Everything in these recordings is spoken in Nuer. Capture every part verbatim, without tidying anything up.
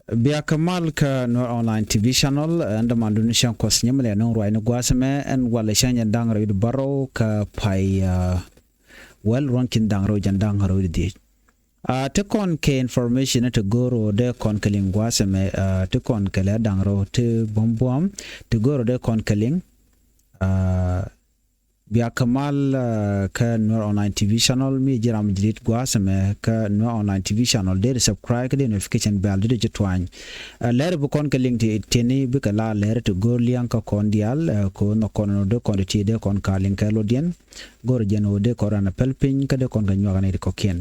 Bia kɛ mal kä Nuer Online T V channel, ɛn däman duni cäŋ kuɔth nyɛmɛ lɛ nöŋ ruacni gua̱a̱th ɛmɛ, ɛn walɛ cäŋ jɛn da̱ŋ rɛw wi̱cdɛ bärɔw kä pay, ah, well, ruɔ̱n ki̱n da̱ŋ rɛw jɛn da̱ŋ rɛw wi̱cdɛ dhieec. Ah, ti kɔn kɛ information ti go̱o̱r ɣöö dee kɔn kɛ liŋ gua̱a̱th ɛmɛ, ah, ti kɔn kɛ lɛ da̱ŋ rɛw ti buɔ̱m buɔ̱m, ti go̱o̱r ɣöö dee kɔn kɛ liŋ. Ah, Bia kɛ mal, ah, kä Nuer Online T V channel, mi ji̱ ram ji̱ dit gua̱a̱th ɛmɛ kä Nuer Online T V channel, dee di subscribe kä dee notification bell dee di ci tuany. Ah, lɛr bi kɔn kɛ liŋ ti tini bikɛ la lɛr ti go̱o̱r lia̱ŋ kä kɔn diaal, ah, ko nhɔk kɔn nɔ dee kɔn ti ti dee kɔn ka liŋ kɛ lotdiɛn. Go̱o̱r jɛn ɣöö dee kɔn ran a päl piny kä dee kɔn kɛ nyuak ni ti kɔ̱kiɛn.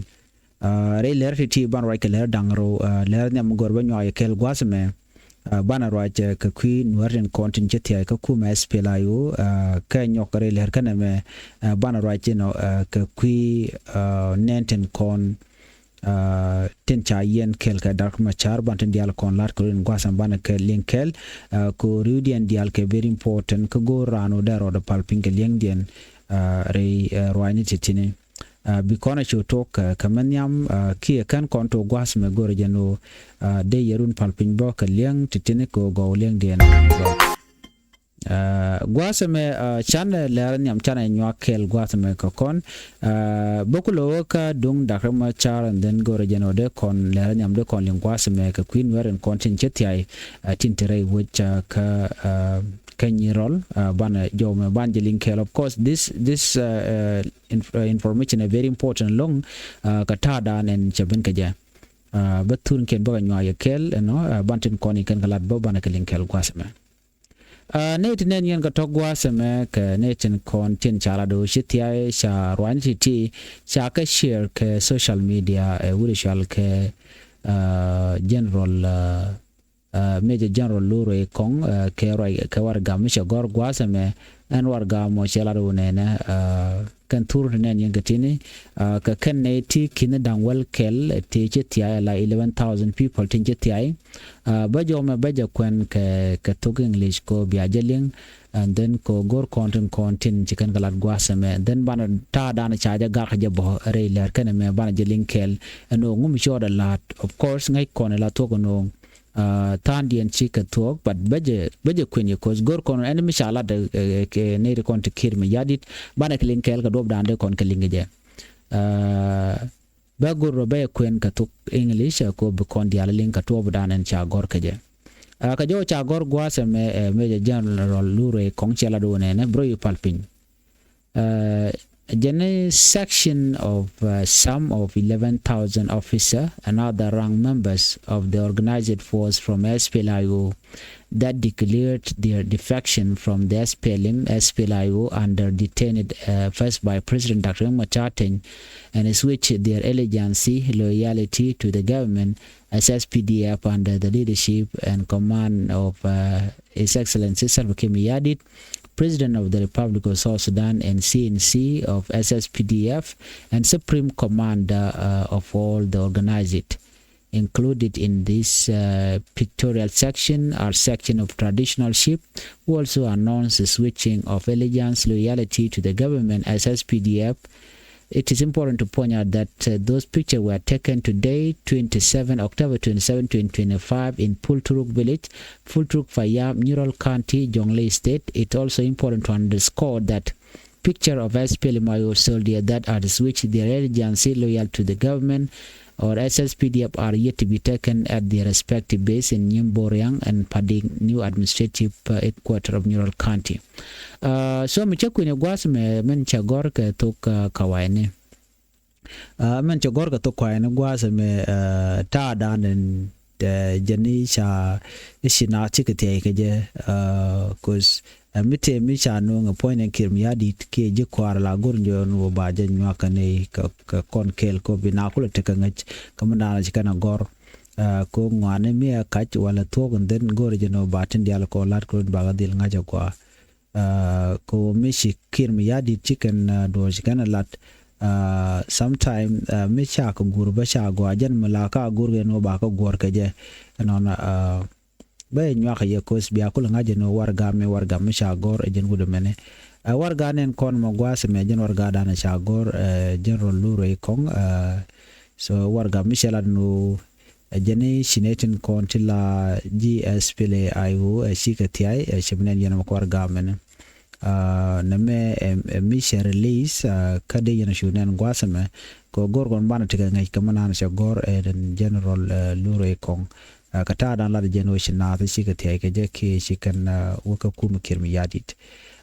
Ah, rɛy lɛr ti ti ban ruac kɛ lɛr da̱ŋ rɛw, ah, lɛr nhiam go̱o̱r bä nyuak yɛ kɛɛl gua̱a̱th ɛmɛ. Ah, banɛ ruac, eh, kɛ kui̱ Nuäär tin kɔn tin cä thia̱a̱c kä kumɛ S P L A I O, ah, kɛ nyɔk rɛy lɛr kɛnɛ mɛ, ah, banɛ ruac inɔ, ah, kɛ kui̱, ah, nɛn tin kɔn, ah, tin ca yiɛn kɛɛl kɛ Dak Macar ban tin diaal kɔn la̱t kɛ rin gua̱a̱th ɛmɛ banɛ kɛ liŋ kɛɛl, ah, kɛ riwdiɛn diaal kɛ very important kä go̱o̱r raan wä dee rɔɔdɛ pal piny kɛ liɛŋdiɛn, ah, rɛy, eh, ruacni ti tini. Ah, bi kɔn a cu tok, ah, kɛ mɛ nhiam, ah, kiɛ kɛn kɔn tok gua̱a̱th mɛ go̱rɛ jɛn ɣöö, ah, dee yɛ run pal piny bä kɛ liɛŋ ti tini kɛ ɣöö gɔw liɛŋdiɛn. Ah, gua̱a̱th mɛ, ah, canɛ lɛr nhiam canɛ nyuak kɛɛl gua̱a̱th mɛ kɛ kɔn. Ah, bä kulɛ wä kä duŋ Dak Macar and then go̱rɛ jɛn ɣöö dee kɔn lɛr nhiam dee kɔn liŋ gua̱a̱th mɛ kɛ kui̱ Nuäär in kɔn tin cä thia̱a̱c, ah, tin te rɛy wec, ah, kä, ah, kä Nyirol, ah, banɛ jɔw mɛ ban jɛ liŋ kɛɛl. Of course, this, this, ah, ah, inf-, uh, information a very important loŋ, uh, kä ta̱a̱ dan ɛn cɛ ben kɛ jɛ. Uh, bä thurkiɛn bä kɛ nyuak yɛ kɛɛl ɛnɔ, uh, ban tin kɔn in kɛn kɛ lat bä banɛ kɛ liŋ kɛɛl gua̱a̱th ɛmɛ. Uh, nɛy ti nɛn yɛn kɛ tɔ̱ gua̱a̱th ɛmɛ kɛ nɛy tin kɔn tin ca lat do̱ ci thia̱a̱c ca ruany ti ti ca kɛ share kɛ social media, uh, wi̱r cual kɛ, uh, General, uh, uh, Major General Lurey Kɔŋ, uh, kɛ ruac kɛ warɛgak mi cɛ gɔ̱r gua̱a̱th ɛmɛ, ɛn warɛgak mɔ cɛ lat wä nɛnɛ, uh, kɛn thur ti nɛn yɛn kɛ tini, uh, kɛ kɛn nɛy ti ki̱n da̱ŋ wäl kɛl ti ci thia̱a̱c la eleven thousand people tin ci thia̱a̱c. Uh, bä jɔmɛ bä jɛ kuɛn kɛ, kɛ thok English ko bia jɛ liŋ, and then ko go̱r kɔn tin kɔn tin ci kɛn kɛ lat gua̱a̱th ɛmɛ, and then banɛ ta̱a̱ danɛ ca jɛ gak jɛ bɔ rɛy lɛr kɛn ɛmɛ banɛ jɛ liŋ kɛl, ɛn ɣöö ŋum cɔɔdɛ la̱a̱t. Of course ŋäc kɔn ɛ la thuɔ̱k ɛn ɣöö, ah, tha̱a̱ŋdiɛn ci kɛ thuɔ̱k, but bä jɛ, bä jɛ kuën yɛ ko̱c go̱r kɔn ɛn mi ca lat, eh, eh, kɛ nɛy ti kɔn ti Kiir Mayardit, banɛ kɛ liŋ kɛɛl kɛ duɔ̱pdan dee kɔn kɛ liŋ kɛ jɛ. Ah, bä go̱r rɔ bä jɛ kuën kɛ thok English, eh, ko bi kɔn diaal liŋ kɛ duɔ̱pdan ɛn ca gɔ̱r kɛ jɛ. Ah, kɛ jɔw ca gɔ̱r gua̱a̱th ɛmɛ, eh, Major General Lurey Kɔŋ cɛ lat wä nɛnɛ, bro, yi pal piny. Uh, jɛn ɛ section of, uh, some of eleven thousand officer and other rank members of the organized force from S P L A I O that declared their defection from the S P L M, S P L A I O under detained, uh, first by President Doctor Riek Machar Teny and switch their allegiance, loyalty to the government S S P D F under the leadership and command of, uh, His Excellency Salva Kiir Mayardit, President of the Republic of South Sudan and C N C of S S P D F and Supreme Commander, uh, of all the organized. Included in this, uh, pictorial section are section of traditional chief who also announced the switching of allegiance, loyalty to the government S S P D F. It is important to point out that, uh, those pictures were taken today, twenty-seven October twenty-seven, twenty twenty-five, in Pultruk village, Pultruk Payam, Nyirol County, Jonglei State. It's also important to underscore that picture of S P L M I O soldiers that are switch their allegiance loyal to the government or S S P D F are yet to be taken at their respective base in Nyimboryang and Pading, new administrative, uh, headquarter of Nyirol County. Uh, so mi cä kui̱n ɛ gua̱a̱th mɛ min cɛ gɔ̱r kɛ thok, uh, kawayni. Uh, min cɛ gɔ̱r kɛ thok kawayni gua̱a̱th mɛ, uh, ta̱a̱ da̱a̱n in, uh, jɛn i̱ ca i̱ ci naath cikɛ thiɛc kɛ jɛ, uh, 'cause, uh, mi tëë mi ca nuɔ̱ŋ ɛ puɔ̱ny ni Kiir Mayardit kiɛ ji̱ kɔaar la go̱r jɔɔn wä ba jɛ nyuak kɛ ni kɛ, kɛ kɔn kɛɛl kɛ bi naath kulɛ tekɛ ŋäc kɛ mi da̱a̱n ci kɛn a gɔ̱r. Uh, ko ŋuani mi a kac wala thuɔ̱k in dhen go̱r jɛ ni wä ba tin diaal kɔ la̱t kɛ run bakɛ dhil ŋa̱c a gɔaa. Uh, ko mi ci Kiir Mayardit ci kɛn, uh, duɔ̱ɔ̱c kɛn a lat. Uh, sometime, uh, mi ca kɛ guur bä ca gɔaa jɛn mi la ka guur kɛ ni wä ba kɛ guɔ̱r kɛ jɛ. Ɛnɔn, uh, bä nyuak yɛ ko̱th bia kulɛ ŋa̱c jɛ ni wä warɛgak mi warɛgak mi ca gɔ̱r ɛ jɛn wut ɛmɛni. Uh, warɛgak nɛn kɔn mɔ gua̱a̱th ɛmɛ jɛn warɛgak danɛ ca gɔ̱r, uh, General Lurey Kɔŋ, uh, so warɛgak mi cɛ lat ni wä Ɛ jɛn i̱ ci nɛy tin kɔn ti la ji̱ S P L A I O ɛ cikɛ thiay ɛ cɛ bi nɛn yɛn mɛ kuar gamɛn. Nɛ mɛ ɛ mi cɛ release kä dee yɛn cu nɛn gua̱a̱th ɛmɛ. Kɛ go̱r kɔn banɛ tekɛ ŋäc kɛ mɛ naan cɛ gɔ̱r ɛ den General Lurey Kɔŋ. Kɛ ta̱a̱ dan lat jɛn wä ci naath cikɛ thiay kɛ jɛ kiɛ ci kɛn wä kä kumɛ Kiir Mayardit.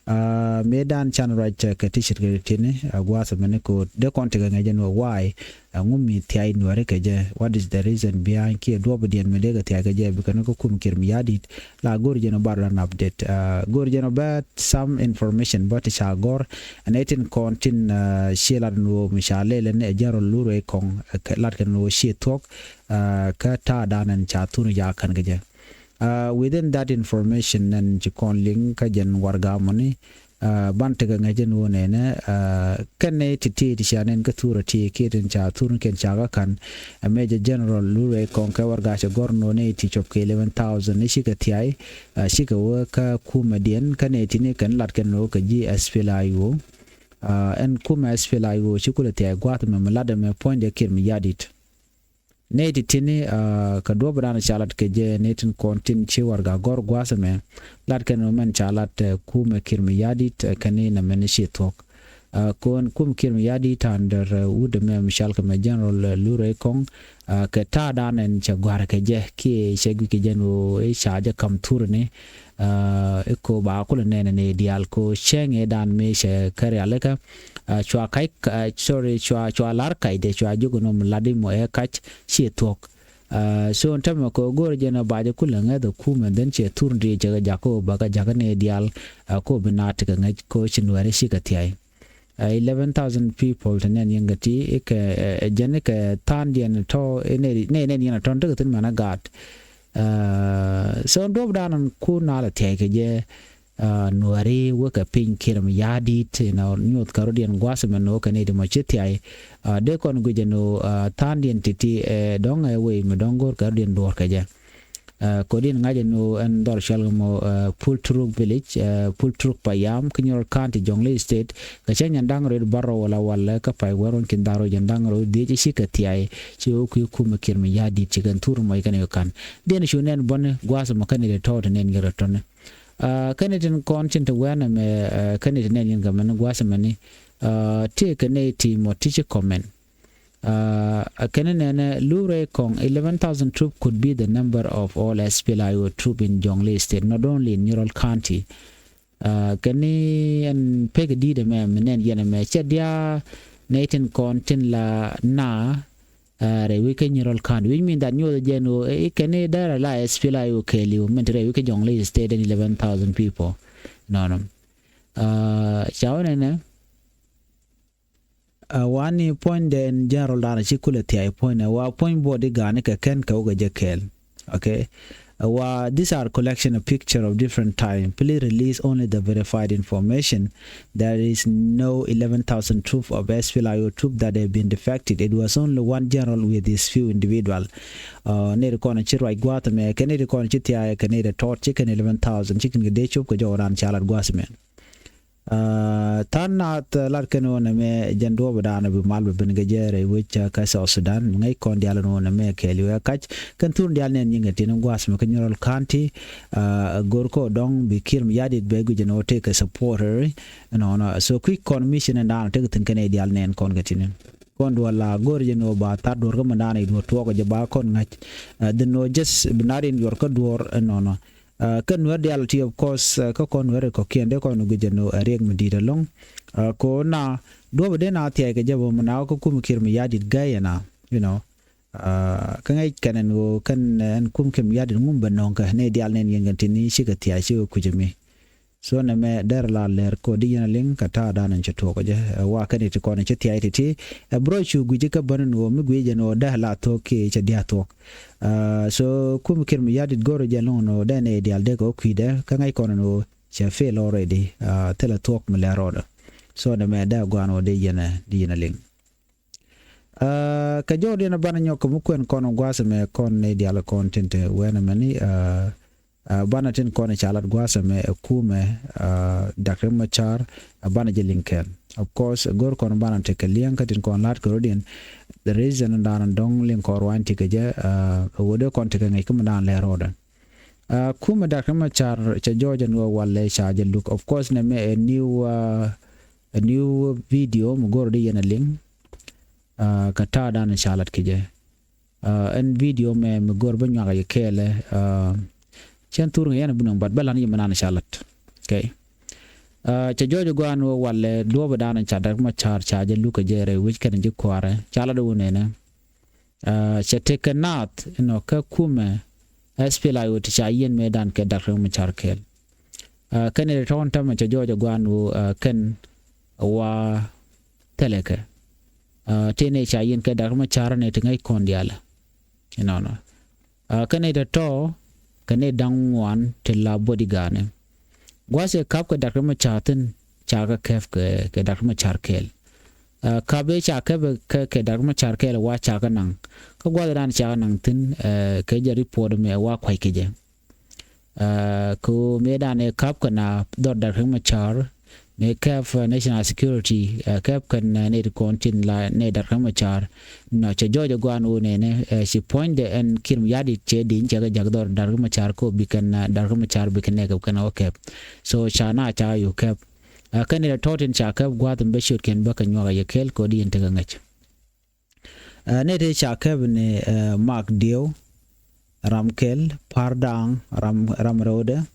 Mëë dan can ruac kɛ ti ce̱tkɛ tini gua̱a̱th ɛmɛni kɛ ɣöö dee kɔn tekɛ ŋäc jɛn wä wa̱a̱ ɛŋu mi thiay Nuääri kɛ jɛ, what is the reason behind kiɛ duɔpdiɛn mi dee kɛ thiay kɛ jɛ bikɛ ni kä kumɛ Kiir Mayardit. La go̱r jɛn wä bar dan update go̱r jɛn wä bɛ some information bä ti ca gɔ̱r. Ɛn ɛ tin kɔn tin ciɛ lat ni wä mi ca lɛl ɛn ɛ General Lurey Kɔŋ lat kɛn ni wä ciɛ thuɔ̱k. Kä ta̱a̱ dan ɛn ca thun jakä kɛn kɛ jɛ. Within that information nɛn ci kɔn liŋ kä jɛn warɛga mɔni. Ban tekɛ ŋäc jɛn wä nɛnɛ kɛn nɛ ti ti ti cia nɛn kä thurɛ ti kiɛ tin ca thurɛ kɛn ca kä ka̱n. Ɛ Major General Lurey Kɔŋ kɛ warɛga cɛ gɔ̱r nɔ nɛ ti cop kɛ eleven thousand ni cikɛ thiay. Cikɛ wä kä kumɛ diɛn kä nɛ ti ni kɛn lat kɛn wä kɛ ji̱ S P L A I O. Ɛn kumɛ S P L A I O ci kulɛ thiay gua̱a̱th mɛ mi lat ɛmɛ puɔ̱nydɛ Kiir Mayardit. Nɛy ti tini kɛ duɔ̱p dan ca lat kɛ jɛ nɛy tin kɔn tin ci warɛga gɔ̱r gua̱a̱th ɛmɛ. Lat kɛn mɛn ca lat kumɛ Kiir Mayardit kɛn ni nɛ mɛn ci thuɔ̱k. Kɔn kumɛ Kiir Mayardit under wut ɛmɛ mi cal kɛ mɛ General Lurey Kɔŋ. Kɛ ta̱a̱ dan ɛn cɛ gua̱r kɛ jɛ kiɛ cɛ guic kɛ jɛn ɣöö i̱ ca jɛ ka̱m thurni. Iko ba kulɛ nɛnɛ ni diaal ko cɛŋ ɛ dan mi cɛ kɛ rialikä. Cua kac sorry cua cua lar kacdɛ cua jok nɔ mi lat imɔ ɛ kac ciɛ thuɔ̱k. So ɛn tämɛ kɛ go̱r jɛn ɛ ba jɛ kulɛ ŋäth ɛ kumɛ dhen ciɛ thur di cɛ kɛ jak ko ba kɛ jak ni diaal. Ko bi na tekɛ ŋäc ko ci Nuääri cikɛ thiay. Eleven thousand people te nɛn yɛn kɛ ti ikɛ jɛn ikɛ tha̱a̱n diɛn tɔ nɛ nɛn yɛn tɔn tekɛ thin mɛn a gaat. So duɔp dan ku na lɛ thiay kɛ jɛ. Nuääri wekɛ piny Kiir Mayardit inɔ nyuɔth kɛ rɔ̱diɛn gua̱a̱th mɛn wekɛ nɛy ti mɔ ci thiay. Dee kɔn guic ɛn ɣöö tha̱a̱n diɛn ti̱ti̱ ɛ dɔ̱ŋ ɛ wei mi dɔ̱ŋ go̱r kɛ rɔ̱diɛn duɔ̱ɔ̱r kɛ jɛ. Kɔdiɛn ŋa̱c ɛn ɣöö ɛn dhɔr cual kɛ mɔ Pultruk Village, Pultruk Payam, kä Nyirol County, Jonglei State. Kɛ cä nyɛn da̱ŋ rɛw bärɔw wala walɛ kä pay wärun kin dha̱r rɛw jɛn da̱ŋ rɛw dhiec ci kɛ thiay ci wä kui̱ kumɛ Kiir Mayardit ci kɛn thur mɔc kɛn yɛ ka̱n. Diɛn cu nɛn bäni gua̱a̱th ɛmɔ kɛn i̱ tɔ̱ te nɛn yɛn rɛ tɔ̱ni. Kɛn i̱ tin kɔn tin te wɛn ɛmɛ kɛn i̱ te nɛn yɛn kɛ mɛni gua̱a̱th ɛmɛni. Tëëkɛ nɛy ti mɔ ti ci comment. Kɛn i̱ nɛnɛ Lurey Kɔŋ, eleven thousand troop could be the number of all S P L A I O troop in Jonglei State, not only in Nyirol County. Kɛn i̱ ɛn pek di̱i̱t ɛmɛ mi nɛn yɛn ɛmɛ cɛ diaal nɛy tin kɔn tin la na rɛy wec kä Nyirol County, which mean that nyuɔth jɛn ɣöö i̱ kɛn i̱ däär ala S P L A I O kɛɛliw min te rɛy wec kä Jonglei State ɛn eleven thousand people. Nɔnɔ ca wä nɛnɛ. Wani puɔ̱nydɛ ɛn general dan ci kulɛ thiay puɔ̱nydɛ wa puɔ̱ny buɔt i̱ ga̱a̱ni kɛ kɛn kɛ wä kɛ jɛ kɛɛl. Okay. Wa these are collection of picture of different time. Please release only the verified information. There is no eleven thousand troop of S P L A I O troop that have been defected. It was only one general with his few individual. Neri kɔn ci ruac gua̱a̱th mɛ kɛ neri kɔn ci thiay kɛ neri tɔt ci kɛn eleven thousand ci kɛn kɛ dee cop kɛ jɔw ran ca lat gua̱a̱th mɛ. Tha̱a̱n naath lat kɛn ɣöö nɛmɛ jɛn duɔ̱ɔ̱p daanɔ bi mal bɛ ben kɛ jɛ rɛy wec kä South Sudan mi ŋäc kɔn diaal ɛn ɣöö nɛmɛ kɛɛliw ɛ kac kɛn thurni diaal nɛn nyiŋ kɛ tin gua̱a̱th mi kä Nyirol County. Go̱r kä dɔ̱ŋ bi Kiir Mayardit bɛ guic ɛn ɣöö tëëkɛ supporter ɛnɔnɔ so kui̱c kɔn mission ɛn daanɔ tëëkɛ thi̱n kɛn ɛ diaal nɛn kɔn kɛ tin. Kɔn duɔl la go̱r jɛn ɣöö ba tha̱a̱t duɔ̱ɔ̱r kä mi daanɔ i̱ duɔ̱ɔ̱r tuɔɔk ɛ jɛ ba kɔn ŋa̱c. Dhin ɣöö jɛth bi na̱r in yuɔr kä duɔ̱ɔ̱r ɛnɔnɔ. Kä nuɛr diaal ti of course kä kɔn nuɛr kɔkiɛn dee kɔn guic ɛn ɣöö ɛ riɛk mi di̱i̱t ɛlɔ̱ŋ. Ko na duɔ̱pɛ dee na thiac kɛ jɛ bä mi na wä kä kum Kiir Mayardit gäi ɛna you know. Kä ŋäc kɛn ɛn ɣöö kɛn ɛn kum Kiir Mayardit ŋum bɛ nɔ̱ŋ kɛ ni diaal nɛn yɛn kɛn ti ni cikɛ thiac cikɛ kui̱c ɛmi. So nɛmɛ dɛr la lɛr kɔ di yɛn a liŋ kɛ ta̱a̱ da̱a̱n ɛn cɛ tuɔɔk jɛ ɛ wa kɛn iti kɔn cɛ thia̱a̱c ti̱ti̱. Ɛ bro cu gui̱ci kä bäni nuɔɔk mi gui̱ci jɛ nuɔɔk dee la thuɔ̱k kiɛ cɛ dia̱a̱ thuɔ̱k. So kum Kiir Mayardit go̱rɛ jɛ lo̱ŋ nuɔɔk dee nɛ diaal dee kɛ wä kui̱dɛ kä ŋäc kɔn nuɔɔk cɛ fail already. Thilɛ thuɔ̱k mi lɛ rɔɔdɛ. So nɛmɛ dee gua̱a̱n wä dee yɛn a dee yɛn a liŋ. Kɛ jɔw diɛn a banɛ nyɔk kɛ mi kuɛn kɔn gua̱a̱th ɛmɛ kɔn ni diaal kɔn tin te wɛn ɛmɛni. Banɛ tin kɔn ca lat gua̱a̱th ɛmɛ ɛ kumɛ Dak Riek Machar, banɛ jɛ liŋ kɛɛl. Of course go̱r kɔn banɛ tekɛ liɛŋ kä tin kɔn la̱t kɛ rɔ̱diɛn. The reason dan dɔ̱ŋ liŋ kɔn ruany tekɛ jɛ ɛ wä dee kɔn tekɛ ŋäc kä mi dan lɛ rɔɔdɛ. Kumɛ Dak Riek Machar cɛ jɔɔc ɛn ɣöö walɛ ca jɛ luk. Of course nɛmɛ ɛ new, ɛ new video mi go̱r di yɛn ɛ liŋ. Kä ta̱a̱ dan ca lat kɛ jɛ. Ɛn video mɛ mi go̱r bä nyuak yɛ kɛɛlɛ. Cɛn thur ŋɛ yɛn bi nɔŋ bat bä lan yɛ mi nan ca lat. Okay. Cɛ jɔɔc guan wä walɛ duɔ̱ɔ̱p dan ca Dak Machar ca jɛ luk kɛ jɛ rɛy wi̱c kɛn ji̱ kuarɛ ca lat wä nɛnɛ. Cɛ tekɛ naath inɔ kä kumɛ S P L A I O ti ca yiɛn mëë dan kɛ Dak Riek Machar kɛɛl. Kɛn i̱ tɔ̱ɔ̱n tämɛ cɛ jɔɔc guan wä kɛn wa thilɛ kɛ. Tëë nɛy ca yiɛn kɛ Dak Machar nɛy ti ŋäc kɔn diaalɛ. Inɔnɔ kɛn nɛy tɔ̱tɔ̱ kɛn nɛy da̱ŋ ŋuan ti la bodyguard ni. Gua̱a̱th ëë ka̱p kɛ Dak Machar thi̱n ca kɛ kɛp kɛ Dak Machar kɛɛl. Ka̱p ëë ca kɛp kɛ Dak Machar kɛɛl wa ca kɛ naŋ. Kä gua̱a̱th ëëdan ca kɛ naŋ thi̱n kɛ jɛ report mɛ wa kua̱c kɛ jɛ. Kɛ ɣöö mëë dan ëë käp kɛ na dhɔr Dak Riek Machar mëë kɛp national security, kɛp kɛn nɛy ti kɔn tin la nɛy Dak Riek Machar. Nɔ cɛ jɔɔc ɛ guan ɣöö nɛnɛ ci puɔ̱nydɛ ɛn Kiir Mayardit cɛ di̱ny cɛ kɛ jak dhɔr Dak Riek Machar kɛ ɣöö bi kɛn Dak Riek Machar bi kɛn nɛɛkɛ kɛn ɣä kɛp. So ca na ca yuk kɛp. Kɛn nɛy tɔ̱ tin ca kɛp gua̱a̱th in bä ciötkiɛn bä kɛ nyuak a yɛ kɛl kɛ ɣöö di yɛn tekɛ ŋäc. Nɛy ti ca kɛp ni Mak Dieu, ram kɛl, Par Daŋ, ram rɛwdɛ,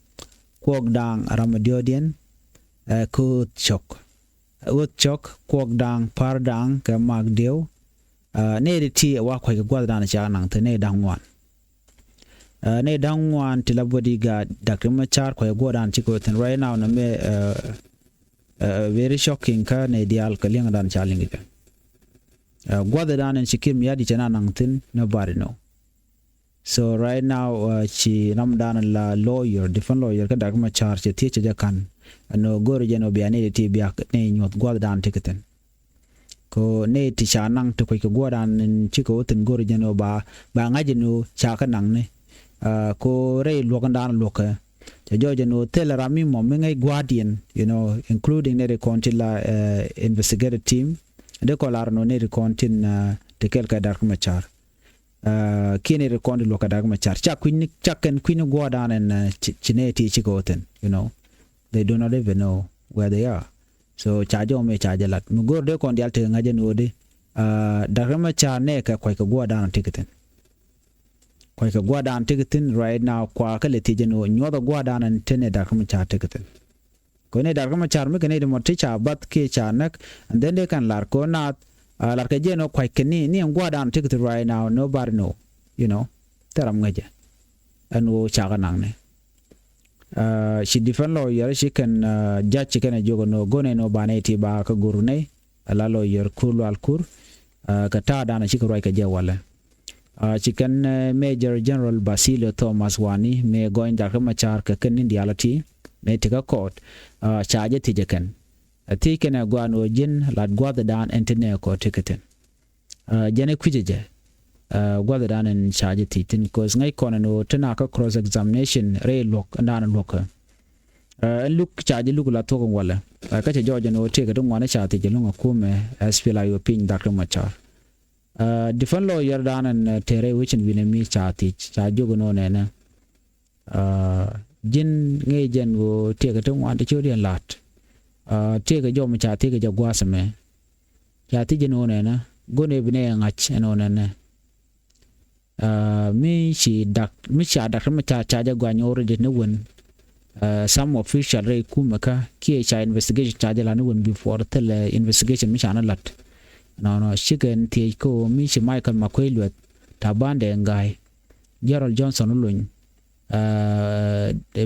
Kuɔk Daŋ, ram diɔ̱ɔ̱diɛn, kä Ɣöth Cɔk. Ɣöth Cɔk, Kuɔk Daŋ, Par Daŋ kɛ Mak Dieu. Nɛy ti ti wa kua̱c kɛ gua̱th dan ca naŋ thi̱n nɛy da̱ŋ ŋuan. Nɛy da̱ŋ ŋuan ti la bodyguard Dak Riek Machar kua̱c kɛ gua̱th dan ci kɛ wä thi̱n right now nɛ mɛ. Very shocking kä nɛy diaal kɛ liɛŋ dan ca liŋ kɛ. Gua̱th dan in ci Kiir Mayardit cɛ na naŋ thi̱n, nobody know. So right now ci ram dan la lawyer, defense lawyer kä Dak Machar cɛ thiec cɛ jɛ ka̱n. Ɛn ɣöö go̱o̱ri jɛ ni ɣöö bia nɛy ti bia nɛy nyuɔ̱th gua̱th dan ti kɛ thi̱n. Kɛ ɣöö nɛy ti ca naŋ ti kuec kɛ gua̱th dan in ci kɛ wä thi̱n go̱o̱ri jɛ ni ɣöö ba ba ŋa̱c jɛ ni ɣöö ca kɛ naŋ ni. Kɛ ɣöö rɛy luɔ̱k dan luɔ̱kɛ cɛ jɔɔc jɛ ni ɣöö thilɛ ram mi mɔ mi ŋäc gua̱a̱th yɛn, you know, including nɛy ti kɔn ti la investigative team. Dee kɔn lar ni ɣöö nɛy ti kɔn tin ti kɛl kɛ Dak Machar. Kiɛ nɛy ti kɔn ti luɔ̱k kɛ Dak Machar ca kui̱ny, ca kɛn kui̱ny gua̱a̱th dan ɛn ci nɛy ti ci kɛ wä thi̱n, you know, they do not even know where they are. So ca jɔw mi ca jɛ lat mi go̱o̱r dee kɔn diaal tekɛ ŋa̱c jɛ ni ɣöö di Dak Machar nɛɛkɛ kua̱c kɛ gua̱a̱th dan ti kɛ thi̱n. Kua̱c kɛ gua̱a̱th dan ti kɛ thi̱n right now kua kä lɛ thiec jɛ ni ɣöö nyuɔ̱th ɛ gua̱a̱th dan ɛn te nɛy Dak Machar ti kɛ thi̱n. Kɛ ɣöö nɛy Dak Machar mi kɛ nɛy ti mɔ ti ca bath kiɛ ca näk, and then dee kɛn lar kɛ ɣöö naath lar kɛ jɛ ni ɣöö kua̱c kɛ ni ni ɛn gua̱a̱th dan ti kɛ thi̱n right now, nobody know, you know, thil ram ŋäcɛ ɛn ɣöö ca kɛ naŋ ni. Ci defense lawyer ci kɛn judge ci kɛn ɛ jiök ɛn ɣöö go̱n ɛn ɣöö ba nɛy ti ba kä go̱r nɛy. Ala lawyer Kur Lual Kur kɛ ta̱a̱ dan ci kɛ ruac kɛ jɛ walɛ. Ci kɛn Major General Basilio Thomas Wani mëë gɔny Dak Machar kɛ kɛn ni diaal a ti mëë ti kä court. Ca jɛ thiec ɛ kɛn, thiec kɛn ɛ gua̱a̱n ɣöö ji̱n lat gua̱th dan ɛn ti nɛɛkɔ ti kɛ thi̱n. Jɛn ɛ kui̱c ɛ jɛ gua̱th dan ɛn ca jɛ thiec thi̱n, 'cause ŋäc kɔn ɛn ɣöö ti na kä cross examination rɛy luɔ̱k ɛn dan luɔ̱kä. Ɛn luk ca jɛ luk la thuɔ̱k ɛn walɛ kä cɛ jɔɔc ɛn ɣöö tëëkɛ ti ŋuan ca thiec ɛlɔ̱ŋ ɛ kumɛ S P L A I O piny Dak Machar. Defense lawyer dan ɛn tëë rɛy wecin wi̱nɛ mi ca thiec ca jiök ɛn ɣöö nɛnɛ ji̱n ŋäc jɛn ɣöö tëëkɛ ti ŋuan ti ciötdiɛn la̱t. Tëëkɛ jɔw mi ca thiec kɛ jɛ gua̱a̱th ɛmɛ ca thiec ɛn ɣöö nɛnɛ go̱n ɛ bi nɛy ɛ ŋa̱c ɛn ɣöö nɛnɛ. Mi ci dak mi ca dak mi ca ca jɛ guany already ni wen. Some official rɛy kumɛ kä kiɛ ca investigation ca jɛ la ni wen before thilɛ investigation mi ca ni lat. Nɔnɔ cikɛn thiec kä ɣöö mi ci Michael Makuei Lueth, Taban Deng Gai, Gerald Johnson Olony,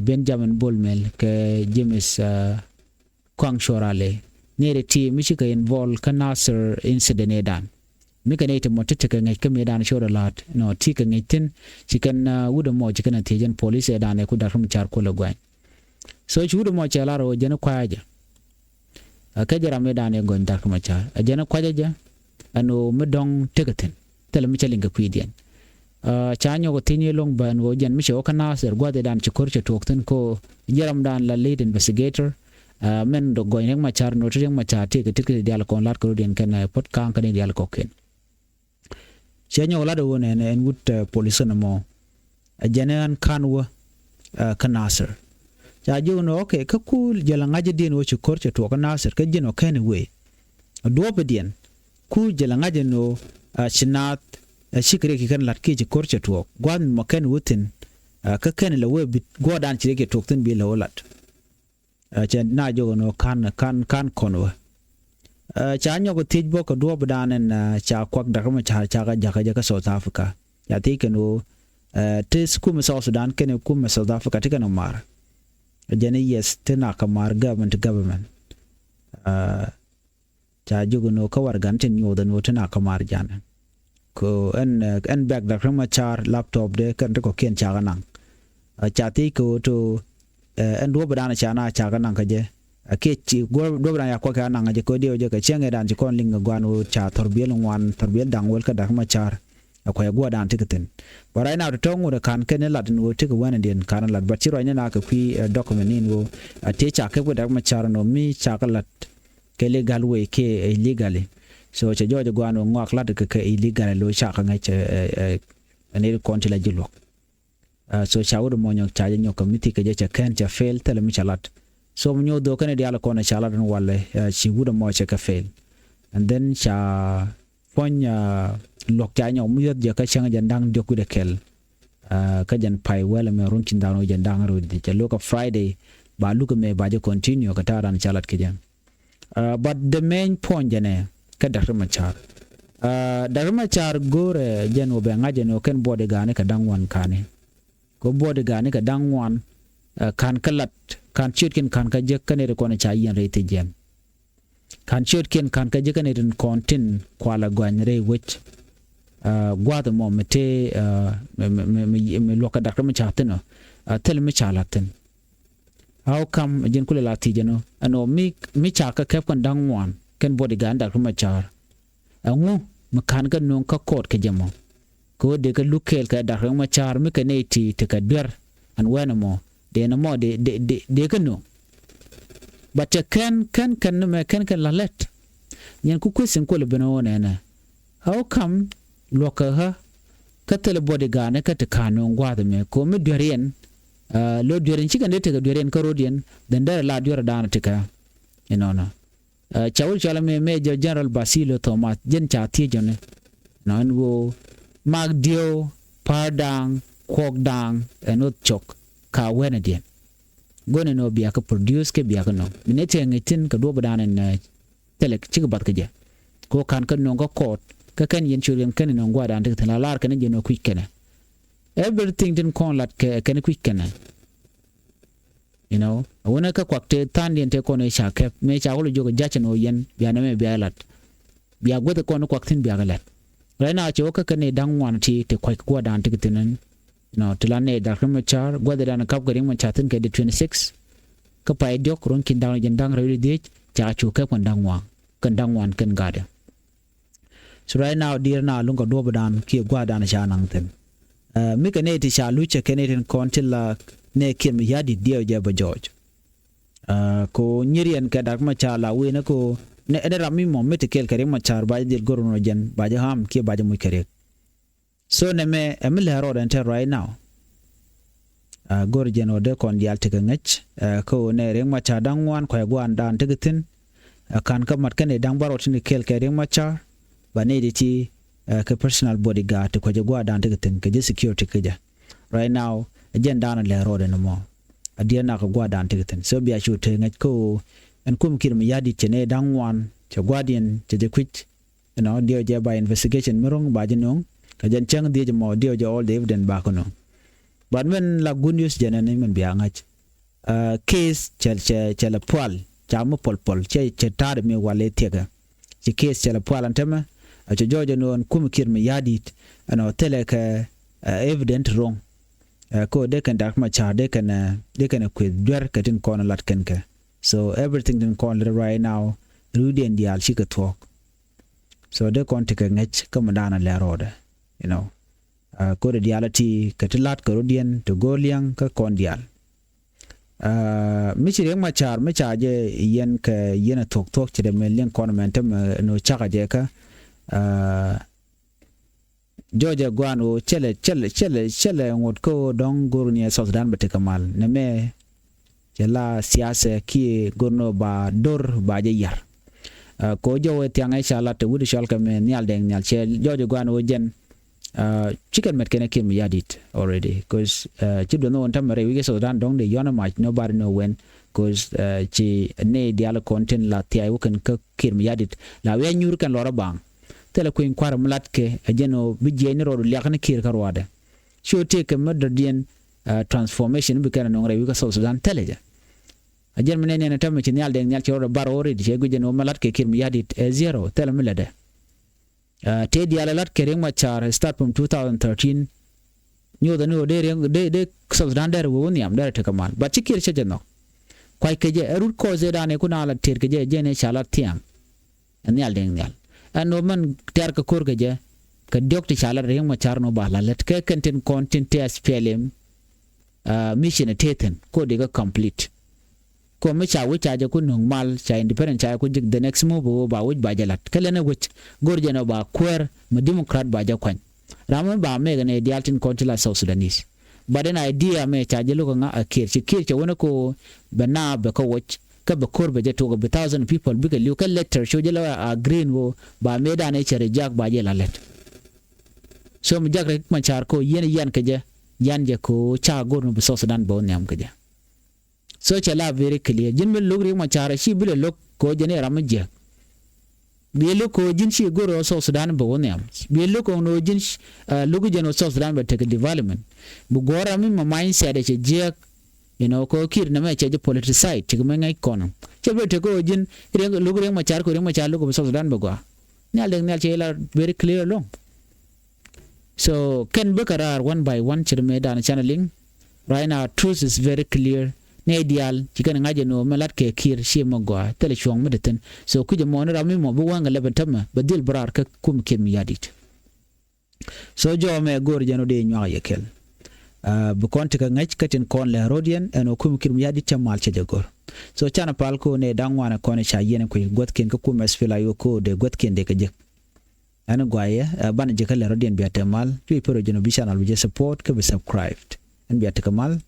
Benjamin Bol Mel kɛ James Kuaŋ Cuɔralɛ. Nɛy ti ti mi cikɛ involve kä Nasir incident ëëdan. Mi kɛ nɛy ti mɔ ti tekɛ ŋäc kä mëëdan cuɔrɛ la̱a̱t nɔ ti kɛ ŋäc thi̱n. Ci kɛn wut ɛmɔ ci kɛn a thiec ɛn police ëëdan ɛ ku Dak Machar kulɛ guany. So ci wut ɛmɔ cɛ lar ɣöö jɛn kua̱cä jɛ. Ɛ kɛ jɛ ram ëëdan ɛ gɔny Dak Machar ɛ jɛn kua̱cä jɛ. Ɛn ɣöö mi dɔ̱ŋ tekɛ thi̱n thilɛ mi cä liŋ kɛ kui̱diɛn. Ca nyɔk thiec ni loŋ bän ɣöö jɛn mi cɛ wä kä Nasir gua̱thidan ci ko̱r cɛ tuɔɔk thi̱n ko ji̱ ramdan la lead investigator. Mɛn dɔ̱k gɔny Riek Machar ni ɣöö ti Riek Machar ti kɛ tit kɛ ti diaal kɔn lat kɛ rɔ̱diɛn kɛn puɔ̱t ka̱a̱ŋ kɛn diaal kɔ̱kiɛn. Cɛ nyɔk lat ɣöö nɛn ɛn wut polis ɛn ɛmɔ. Ɛ jɛn ɛ ɣän ka̱n wä kä Nasir. Ca jiök ni ɣöö okay, kä ku jɛ la ŋa̱cädiɛn ɣöö ci ko̱r cɛ tuɔɔk kä Nasir kä ji̱n ɔ kɛn i̱ wëë. Duɔ̱ɔ̱pidiɛn ku jɛ la ŋa̱cä ni ɣöö ci naath ɛ cikɛ riɛk ci kɛn la̱t kiɛ ci ko̱r cɛ tuɔɔk gua̱a̱th mi mɔ kɛn wä thi̱n. Kä kɛn la wee bi guɔ̱ɔ̱rdan ci riɛk cɛ tuɔɔk thi̱n bi la wä la̱t. Cɛ na jiök ni ɣöö ka̱n ka̱n ka̱n kɔn wä. Ca nyɔk thiec bä kɛ duɔ̱ɔ̱pidan ɛn ca kuak Dak Riek Machar ca kɛ jakä jɛ kä South Africa. Ca thiec kɛn ɣöö ti kumɛ South Sudan kɛn kumɛ South Africa ti kɛn ɔ mar. Jɛn i̱ yes ti nak kɛ mar government to government. Ca jiök ni ɣöö kä warɛgan tin nyuɔth ɛn ɣöö ti nak kɛ mar janɛ. Kɛ ɛn ɛn bɛk Dak Riek Machar laptop de kɛn ti kɔ̱kiɛn cakɛ naŋ. Ca thiec kɛ ɣöö to ɛn duɔ̱ɔ̱pidan ca na cakɛ naŋ kä jɛ. Ɛ kiɛ ci duɔ̱ɔ̱pidan ya kuak ca naŋ kä jɛ kɛ ɣöö diɛw jɛ kɛ cäŋ ëëdan ci kɔn liŋ kɛ gua̱a̱n ɣöö ca thɔrbiɛl ŋuan thɔrbiɛl da̱ŋ wäl kä Dak Riek Machar. Ɛ kua̱c ɛ gua̱a̱rdan ti kɛ thi̱n. But right now ti tɔ̱ ŋut ɛ ka̱n kɛn ɛ lat ni ɣöö ti kɛ wɛn ɛ diɛn ka̱n ɛ lat, but ci ruacni na kɛ kui̱ document ni ɣöö a ti ca kɛp kɛ Dak Riek Machar ni ɣöö mi cakɛ lat kɛ legal way kiɛ illegally. So cɛ jɔɔc ɛ gua̱a̱n ɣöö ŋɔak lat kɛ kɛ illegal lo cakɛ ŋäc ɛ ni kɔn ti la ji̱ luɔ̱k. So ca wut ɛmɔ nyɔk ca jɛ nyɔk kɛ mi thikɛ jɛ cɛ kɛn cɛ fail thilɛ mi cɛ lat. So mi nyuɔth dhok kɛn diaal kɔn ca lat ɛn walɛ ci wut ɛmɔ cɛ kɛ fail. And then ca puɔ̱ny luɔ̱k ca nyɔk mi yuɔth jɛ kä cäŋ jɛ da̱ŋ diɔ̱k wi̱dɛ kɛl. Kä jɛn pay wɛl ɛmɛ run ci da̱ŋ run jɛ da̱ŋ run cɛ lo̱k kɛ Friday ba luk ɛmɛ ba jɛ continue kɛ ta̱a̱ ran ca lat kɛ jɛ. But the main point jɛnɛ kä Dak Riek Machar. Dak Riek Machar go̱o̱rɛ jɛn wä bɛ ŋa̱c jɛn wä kɛn bodyguard ni kɛ da̱ŋ wan ka̱ni. Kɛ bodyguard ni kɛ da̱ŋ wan ka̱n kä lat ka̱n ciötkiɛn ka̱n kä jek kä nɛy ti kɔn ca yiɛn rɛy thiec jɛn. Ka̱n ciötkiɛn ka̱n kä jek kä nɛy ti kɔn tin kualɛ gua̱ny rɛy wec. Gua̱a̱th ɛmɔ mi tëë mi luɔ̱k kɛ Dak Riek Machar thi̱n ɔ thil mi ca la̱t thi̱n. How come ɛ ji̱n kulɛ la thiec ɛn ɔ ɛn ɔ mi ca kɛ kɛp kɛn da̱ŋ ŋuan kɛn bodyguard Dak Riek Machar. Ɛŋu mi ka̱n kɛ nöŋ kä court kɛ jɛ mɔ. Kɛ ɣöö dee kɛ luk kɛɛl kɛ Dak Riek Machar mi kɛ nɛy ti ti kɛ duer ɛn wɛn ɛmɔ dee nɛ mɔ dee kɛ nöŋ. But cɛ kɛn kɛn kɛn ni mɛ kɛn kɛn la lɛt. Nyɛn ku question kuɔl ben ɣöö nɛnɛ. How come luɔ̱k kɛ ɣä kä thilɛ bodyguard ni kä ti ka̱n nöŋ gua̱a̱th ɛmɛ kɛ ɣöö mi duer yɛn. Lo duer yɛn cikɛn dee tekɛ duer yɛn kä ro̱d yɛn then derɛ la duer da̱a̱n tikɛ. Inɔnɔ. Ca wut cɔl ɛmɛ Major General Basilio Thomas jɛn ca thiec jɔni. Nɔ ɛn ɣöö mak dieu pa̱a̱r da̱a̱ŋ kuɔk da̱a̱ŋ ɛn ɣöth cɔk ka wɛnɛ diɛn. Go̱nɛ nɔ biakɛ produce kɛ biakɛ nɔ mi nɛ tɛŋ ŋi̱c thi̱n kɛ duɔ̱p dan ɛn thilɛ cikɛ bath kɛ jɛ. Kɛ ɣöö ka̱n kä nöŋ kä court kä kɛn yɛn ciöt kɛn kɛn nöŋ gua̱a̱r dan ti kɛ thi̱n la lar kɛn jiɛn ɣöö kui̱c kɛnɛ. Everything tin kɔn lat kɛ kɛn kui̱c kɛnɛ. You know, a wunɛ kä kuak te thandiɛn te kɔn i̱ ca kɛp mëë ca wä lɛ jiök ja̱c ɛn ɣöö yɛn bia nɛmɛ bia lat. Bia guäth kɔn i̱ kuak thi̱n bia kɛ lat. Right now cɛ wä kä kɛn i̱ da̱ŋ ŋuan ti ti kuac kɛ gua̱a̱r dan ti kɛ thi̱n ɛn. You know, ti la nɛy Dak Riek Machar gua̱th i̱ dan i̱ kap kɛ Riek Machar thi̱n kɛ di twenty six. Kä pay diɔ̱k ruɔ̱n ki̱n da̱ŋ rɛw jiɛn da̱ŋ rɛw di dhiec ca cu kɛp kɛn da̱ŋ ŋuan kɛn da̱ŋ ŋuan kɛn ga̱a̱dɛ. So right now diɛɛr na luŋ kɛ duɔ̱ɔ̱p dan kiɛ gua̱a̱r dan ca naŋ thi̱n. Ɛ mi kɛ nɛy ti ca luc cɛ kɛ nɛy tin kɔn ti la nɛy kiɛn mi ya̱di̱t diɛw jɛ bɛ jɔɔc. Ɛ ko nyiriɛn kɛ Dak Machar la wi̱i̱ ni ko nɛ ɛn ram mi mɔ mi ti kɛl kɛ Riek Machar ba jɛ dhil go̱r nɔ jɛn ba jɛ ham kiɛ ba jɛ muc kɛ Riek. So nɛmɛ ɛ mi lɛ rɔɔd ɛn tɛ right now. Ɛ go̱r jɛn ɔ dee kɔn diaal tekɛ ŋäc ɛ kä ɣöö nɛ Riek Machar da̱ŋ ŋuan kuɛ gua̱a̱n dan tekɛ thi̱n. Ɛ ka̱n kä mat kɛn i̱ da̱ŋ bärɔw tin kɛ kɛɛl kɛ Riek Machar ba nɛy ti ti ɛ kɛ personal bodyguard ti kuɛ jɛ gua̱a̱r dan tekɛ thi̱n kɛ jɛ security kä jɛ. Right now ɛ jɛn dan ɛ lɛ rɔɔd ɛn mɔ. Ɛ diɛn nak kɛ gua̱a̱r dan tekɛ thi̱n so bia cu te ŋäc kä ɣöö ɛn kum kiɛt mi ya̱di̱t cɛ nɛy da̱ŋ ŋuan cɛ gua̱a̱r diɛn cɛ jɛ kui̱c. You know, diɛw jɛ ba investigation mi ro̱ŋ ba jɛ no̱o̱ŋ kɛ jɛn cäŋ dhiec mɔ diɛw jɛ all the evidence ba kɛ no̱o̱ŋ. But min la good news jɛn ɛn min bia ŋa̱c. Case cɛ cɛ cɛ lɛ pual ca mi pɔl pɔl cɛ cɛ ta̱a̱dɛ mi wal i̱ thiɛkɛ. Ci case cɛ lɛ pual ɛn tämɛ. Cɛ jɔɔc ɛn ɣöö ɛn kum kiɛt mi ya̱di̱t ɛn ɣöö thilɛ kɛ evidence ro̱ŋ. Kä ɣöö dee kɛn Dak Machar dee kɛn dee kɛn kueth duer kɛ tin kɔn lat kɛn kɛ. So everything tin kɔn lat right now ri̱wdiɛn diaal cikɛ thuɔ̱k. So dee kɔn tekɛ ŋäc kä mi da̱a̱n a lɛ rɔɔdɛ. You know. Aa, kɛ ɣöö dee diaal ɛ ti kɛ ti la̱t kɛ rɔ̱diɛn ti go̱o̱r liɛŋ kä kɔn diaal. Aa, mi ci Riek Machar mi ca jɛ yɛn kɛ yɛn ɛ thuɔ̱k thuɔ̱k ci dee mɛ liɛŋ kɔn mɛn tämɛ ni ɣöö cakɛ jɛ kä. Aa, jɔɔcɛ gua̱a̱n ɣöö cɛlɛ cɛlɛ cɛlɛ cɛlɛ ŋot kä ɣöö dɔ̱ŋ go̱o̱r ni ɛ South Sudan bɛ tekɛ mal nɛ mɛ. Cɛ la siasɛ kiɛ go̱r ni ba do̱r ba jɛ yar. Aa, kɛ ɣöö jɔw ɛ thiaŋ ɛ ca lat te wi̱cdɛ cɔal kɛ mɛ Nhial Deng Nhial cɛ jɔɔcɛ gua̱a̱n ɣöö jɛn. Aa, ci kɛn mɛt kɛn ɛ Kiir Mayardit already. Cause, aa, ci duɔth ni ɣöö tämɛ rɛy wi̱c ɛ South Sudan dɔ̱ŋ dee yɔ̱n ɛ mac nobody know when. Cause, aa, ci nɛy diaal kɔn tin la thia̱a̱c wä kɛn kä Kiir Mayardit la wi̱i̱ a nyuur kɛn lɔr ɛ baŋ. Thilɛ kui̱ny kua̱r mi latkɛ ɛ jɛn ɣöö bi jiɛc ni rɔɔdu liak ni Kiir kä ruaadɛ. Ci ɣöö tëëkɛ mi dɔ̱diɛn, aa, transformation bi kɛn ɛ nöŋ rɛy wi̱i̱ kä South Sudan thilɛ jɛ. A jɛn mi nɛn yɛn ɛ tämɛ ci Nhial Deng Nhial ci rɔɔdɛ bar already cɛ guic jɛn ɣöö mi latkɛ Kiir Mayardit ɛ zero thilɛ mi lätdɛ. Aa, tëë diaal ɛ latkɛ Riek Machar start from two thousand thirteen. Nyothɛ ni ɣöö dee Riek dee dee South Sudan derɛ wee wä nhiam derɛ tekɛ mal but ci Kiir cä jɛ nhɔk. Kuackɛ jɛ ɛ root cause ëëdan ëë kun a la tëër kɛ jɛ ɛ jɛn ëë ca lat thiaŋ. Ɛ Nhial Deng Nhial ɛn ɣöö mɛn tɛ̈r kɛ ko̱r kɛ jɛ kɛ diɔ̱k ti ca lat Riek Machar ni ɣöö ba la lät kɛ kɛn tin kɔn tin te SPLM. Aa, mission ɛ tëë thi̱n ko̱ dee kɛ complete. Ko̱ mi ca wi̱c ca jɛ ku nöŋ mal ca independent ca jɛ ku ji̱k the next move ɣöö ba wi̱c ba jɛ la̱t kä lɛn ɛ wi̱c go̱r jɛ ni ɣöö ba kuäär mi Democrat ba jɛ kuany. Ram mi ba mɛk ni diaal tin kɔn ti la South Sudanese. But an idea mɛ ca jɛ lo̱k ɛ ŋa ɛ Kiir ci Kiir cɛ wänä ko̱ bɛ naap bɛ kä woc kä bɛ ko̱r bɛ jɛ tuɔk ɛ bi thousand people bikɛ li̱w kä later cu jɛ lɛ a green ɣöö ba mëëdan ɛ cɛ reject ba jɛ la lät. So mi jak Riek Machar ko̱ yɛn yan kɛ jɛ yan jɛ ko̱ ca go̱r ni bi South Sudan bɛ wä nhiam kɛ jɛ. So cɛ la very clear ji̱n mi lo̱k Riek Machar ci bi lɛ lo̱k ko̱ jɛn i̱ ram mi jiäk. Bi lo̱k ko̱ ji̱n ci go̱r ɣöö South Sudan bɛ wä nhiam. Bi lo̱k ko̱ ni ɣöö ji̱n, aa, lo̱k jɛn ɣöö South Sudan bɛ tekɛ development. Bi guɔ̱ɔ̱r ram mi ma mindset ɛ cɛ jiäk. You know, ko̱ Kiir nɛmɛ cɛ jɛ politicized cɛ kɛ mɛ ŋäc kɔn. Cɛ bi lɛ tekɛ ɣöö ji̱n Riek lo̱k Riek Machar ko̱ Riek Machar lo̱k bi South Sudan bɛ gɔaa. Nhial Deng Nhial cɛ la very clear along. So kɛn bä kɛ raar one by one ce̱t mëëdan canɛ liŋ. Right now truth is very clear. Nɛy diaal ci kɛn ŋa̱c ɛn ɣöö mɛ la̱t kɛ Kiir ciɛ mɛ gɔaa thilɛ cuɔ̱ŋ mi te thi̱n. So kui̱c ɛmɔ ni ram mi mɔ bi wäŋ kɛ lɛpɛn tämɛ bɛ dhil bä raar kä kum Kiir Mayardit. So jɔw mɛ go̱o̱r jɛn ɣöö dee nyuak yɛ kɛl. Aa, bi kɔn tekɛ ŋäc kä tin kɔn lɛ ro̱diɛn ɛn ɣöö kum Kiir Mayardit cä mal cɛ jɛ go̱r. So canɛ pal ko̱ nɛy da̱ŋ ŋuan ɛ kɔn ca yiɛn ɛ kui̱ guäthkiɛn kä kum SPLA-IO ko̱ dee guäthkiɛn dee kɛ jek. Ɛn guayɛ, ɛ, banɛ jɛ kä lɛ rɔ̱diɛn bia te mal. Cuɛ pär ɔ jɛn ɔ bi channel bi jɛ support kä bi subscribe. Ɛn bia te kä mal.